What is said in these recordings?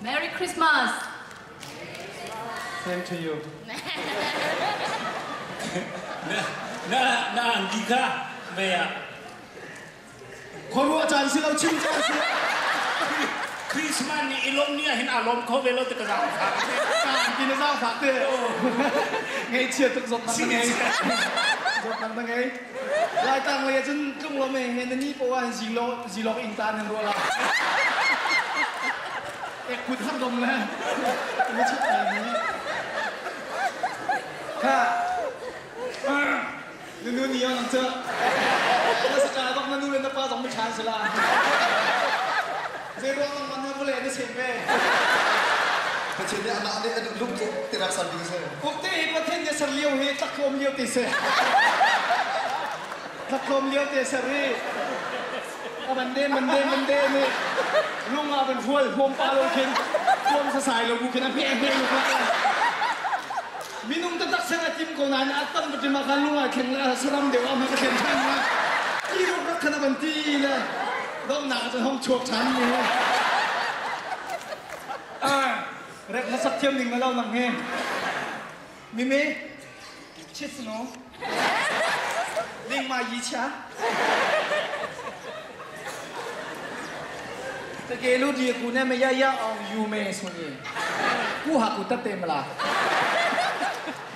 Merry Christmas. Same to you. Na na angki kha ve ah. Khuaruah caan si lo chim caan si. Christmas ni i lawm ni ah hin aa lawm kho ve lo ti ka zaang fak. Ka angki na zaang fak te. Ngaihchia tuk zawtnak na ngei. Zawtnak na ngei. Laitlang lei ah cun tlung lo me he na ni poah hin zilok zilok ing ta nan ruah la. Ek put hak dom le. Na chit lai ni. Kha. Na nu ni on cu. Na sa dok na nu le na pa zong mi chan sila. Zei ruang nang man na vale na sem ve. Pathian nih amah nih a duh lung ti rak ser ding si. Ukte hi Pathian nih ser lio hi tlaklawm lio te si. Tlaklawm lio te ser hi. A man de man de man de ni lung ah van hual huam pa lo khin tuam sasai lo bu khin a hme hme lu kha. Minung taktak ser a tim ko nain a tam patim ah khan lung ai thleng le saram deuh ah ka thlen ṭhan ma. Ti ruk rak khan a van ti le donghnak ah cun hong chuak ṭhan ni. Rek na sak thiam ning na lo nang he. Mimi, chit no. Ling ma yi cha. တကယ်လို့ဒီကူနဲ့မရရအောင်ယူမယ်ဆိုရင်กูหากูตัดเต็มละ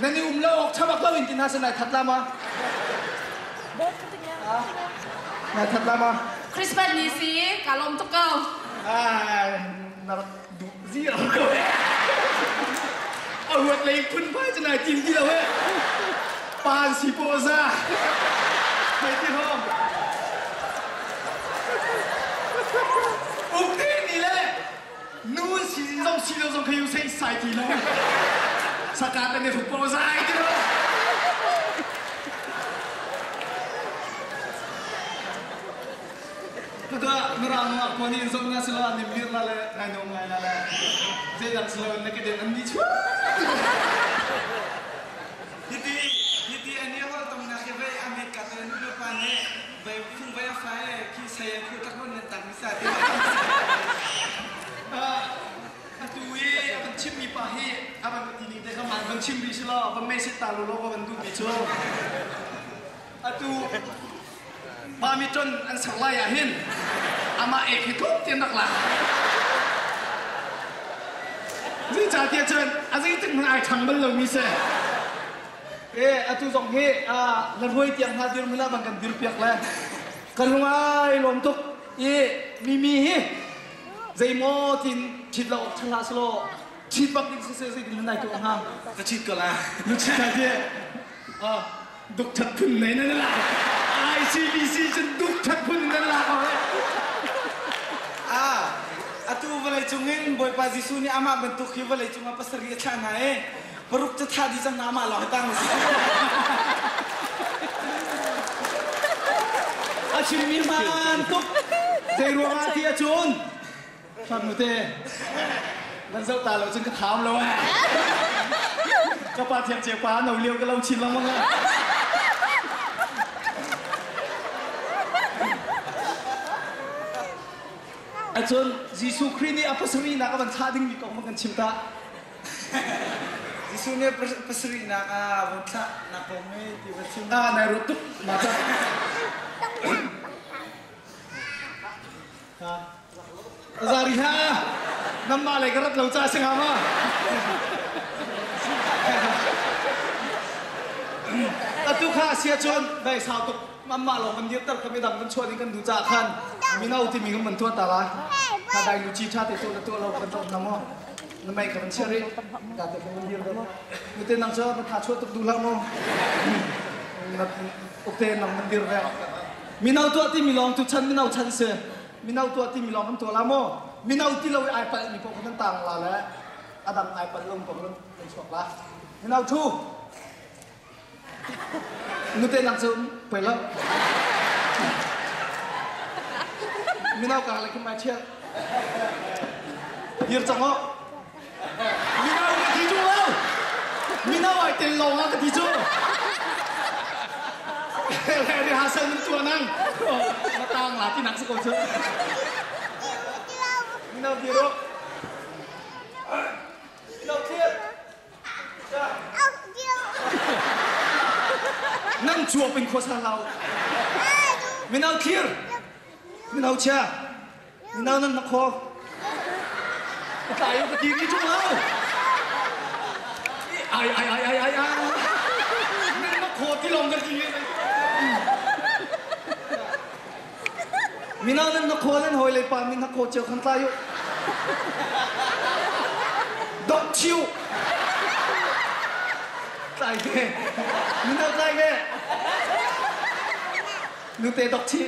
นั่นนี่อุ้มโลกชอบก็วินตินาสนายทัดละมานายทัดละมา Christmas ni si ka lawm tuk ko. อ่านาดูซี่เราก็เอาหัวเลยพุ่นไปจะนายกินกี่แล้วเว้ยปานสีโปซ่าไม่ที่ห้องอุกที่นี่แหละนู่นสีส้มสีเหลืองขยูเซ็งใส่ทีแล้วสกัดเป็นในถุงโปซ่าไอ้ที่ห้อง Katua mirang nga koni in zong na sila ni mir la le ngai no ngai la le zeidang sila na ke den an ni chu Hiti hiti ani hol tong na khi vai America te nu le pa ne vai phung vai fa e khi saya khu tak non nan tak mi sa ti atu i avan chim mi pa hi avan ti ning te kha man van chim ri sila van me sit ta lo lo van du mi chu atu pa mi ton an sak lai ah hin amah ek hi tlawm tian rak la zeicahtiah cun a zeitik hmanh ai ṭhang bal lomi si e atu zong hi la ruai tiang hna dir hmanh ah bang kan dir piak le kan lung ai lawm tuk i mimi hi zeimaw tin ṭhit lo awk ṭha hlah selaw ṭhit bak ding siseh zeitin nai tuah hnga ka ṭhit ko la nu ṭhit hai ti duk that phun nei nan la ICBC cun duk that phun nan la ko he Ah, atu vawlei cungin Bawipa Jesuh nih amah bantuk hi vawlei cungah pasarih a thlah hna i paruk cu thah dih cang hna amah lawng hi tang a si. A chimmi hmaan tuk zei ruangah ti ahcun Farnu te nan zoh ta lo cun ka thaam lo eh. Ka pa thiang cia pa no lio ka lo chin lengmang ah. Acun Jesuh Khrih nih a pasarihnak a van thlah dingmi kong kan chim ta. Jesuh nih pasarihnak a van thlah nak kong hi ti va chim. Ah, nai ruat tuk. Ma ca. Zari ha namah lei ka rat lo ca si hnga ma? Atu kha sia cun dai sau tuk amah lawng kan dirter kha midang kan chuah ding kan duh caah khan mino timi kan van tuah ta lai. Kha dai nu chi tha te tu na tuah lo kan rom na maw? Na mei kha van chia rih. Ta te kan van dir ve. Nu te nang cu na tha chuah tuk duh hlah maw? Na ukte nang van dir ve. Mino tuah timi lawng tu chan mino chan si. Mino tuah timi lawng kan tuah la maw? Mino ti lo i ai palh mi paoh kha kan tang la le a dang ai palh lo paoh kan chuak la. Mino thu. Nute nang cu poi lo. Mino ka le kim ai thial. Dir cang o. Mino ka ti cu lo. Mino ai tel lawng ah ka ti cu. Ri ha sel nan tuah nang. Na tang la ti nak si ko cu. Mino dir u. Mino thlir. Nan cuap in khuasa hlah u. Mino thlir. Mino chia. Mino nan na khaw. Ka tlai ka ti mi chung lo. Ai ai ai ai ai ai. Nan na khaw ti long ka ti. Mino nan na khaw nan hawi le pa min na khaw cio khan tlai u. Dok chiu. Tlai ve. Mino tlai ve. Nute dok chi.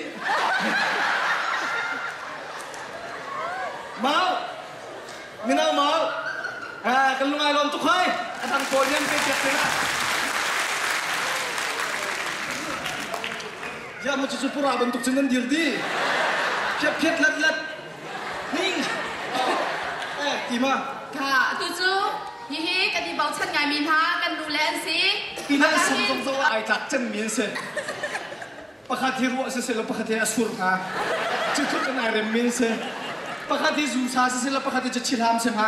Mau. Mino mau. Ah, kan lungai lom tuk hoi. A dang pawl niam pe piak te na. Ya mu cu pura bantuk cun nan dir di. Phiat phiat lat lat. Ning. Eh, ti ma. Ka tu cu hihi kan i bochan ngaimi hna kan nu le an si. Ina sam zong zong ai tlak cem mi an si. Pakhat hi ruah si selaw pakhat hi a sur hnga. Cu tluk in ai rem mi an si. Pakhat hi zu sa si selaw pakhat hi cu chilham si hnga.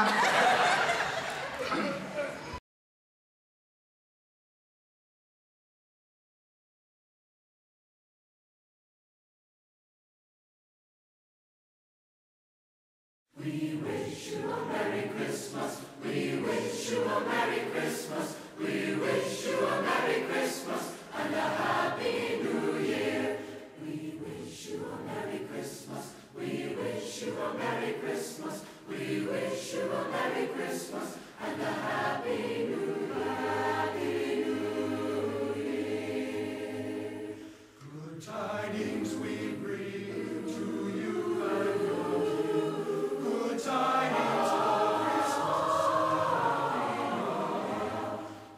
We wish you a Merry Christmas. We wish you a Merry Christmas. We wish you a Merry Christmas and a Happy New Year. We wish you a Merry Christmas. We wish you a Merry Christmas. We wish you a Merry Christmas and a Happy New Happy New Year. Good tidings we bring to you and your kin. Good tidings for Christmas.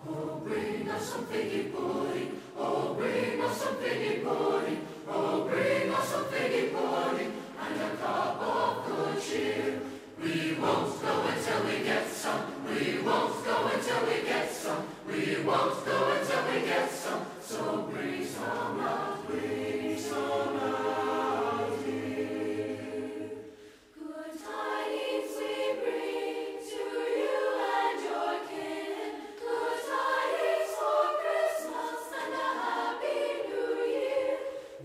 Oh, bring us some figgy pudding. Oh, bring us some figgy pudding. Oh, bring us some figgy pudding and a cup of good cheer. We won't go until we get some. We won't go until we get some. We won't go until we get some. So bring some out, bring some out here. Good tidings we bring to you and your kin. Good tidings for Christmas and a Happy New Year.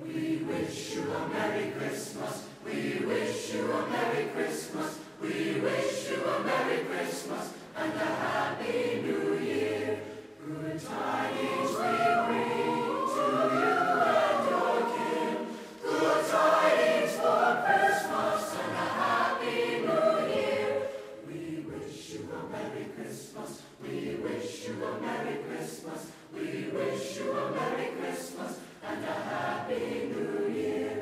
We wish you a Merry Christmas. We wish you a Merry Christmas. We wish you a Merry Christmas and a Happy New Year. Good tidings we bring to you and your kin. Good tidings for Christmas and a Happy New Year. We wish you a Merry Christmas. We wish you a Merry Christmas. We wish you a Merry Christmas and a Happy New Year.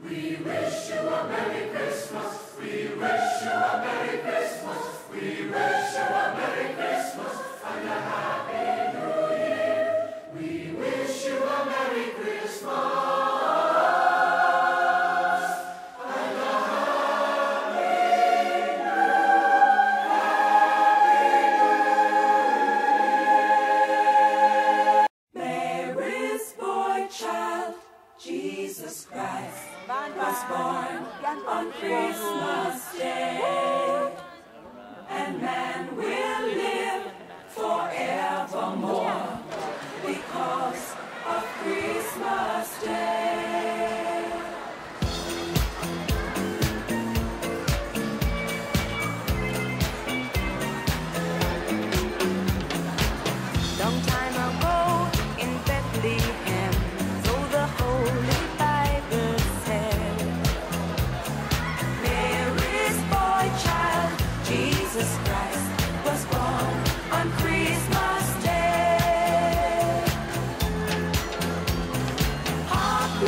We wish you a Merry Christmas. We wish you a Merry Christmas. We wish you a Merry Christmas and a Happy New Year. We wish you a Merry Christmas and a Happy New Mary's boy child, Jesus Christ, was born on Christmas Day. And man will live forevermore because of Christmas Day. Long time ago in Bethlehem, so the Holy Bible said, Mary's boy child, Jesus Christ, was born on Christmas Day. Hark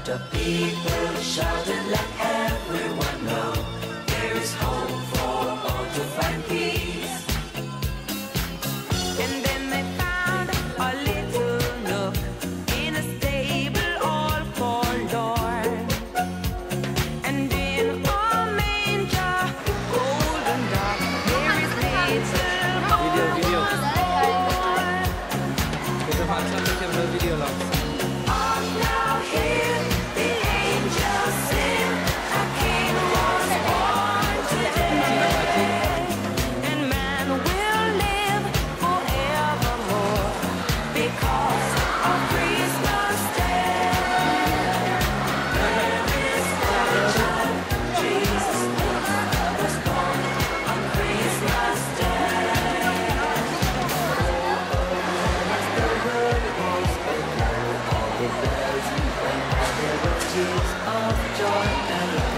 The people shouted, let everyone know there is hope for all to find peace. And then they found a little nook in a stable all forlorn. And in a manger, cold and dark, Mary's little boy Video, video. was born. Video lang. Hark now, hear the angels sing, a king was born today. And man will live forevermore because of Christmas Day. There is a child, Jesus was born on Christmas Day. All the bells rang and there were tears of joy and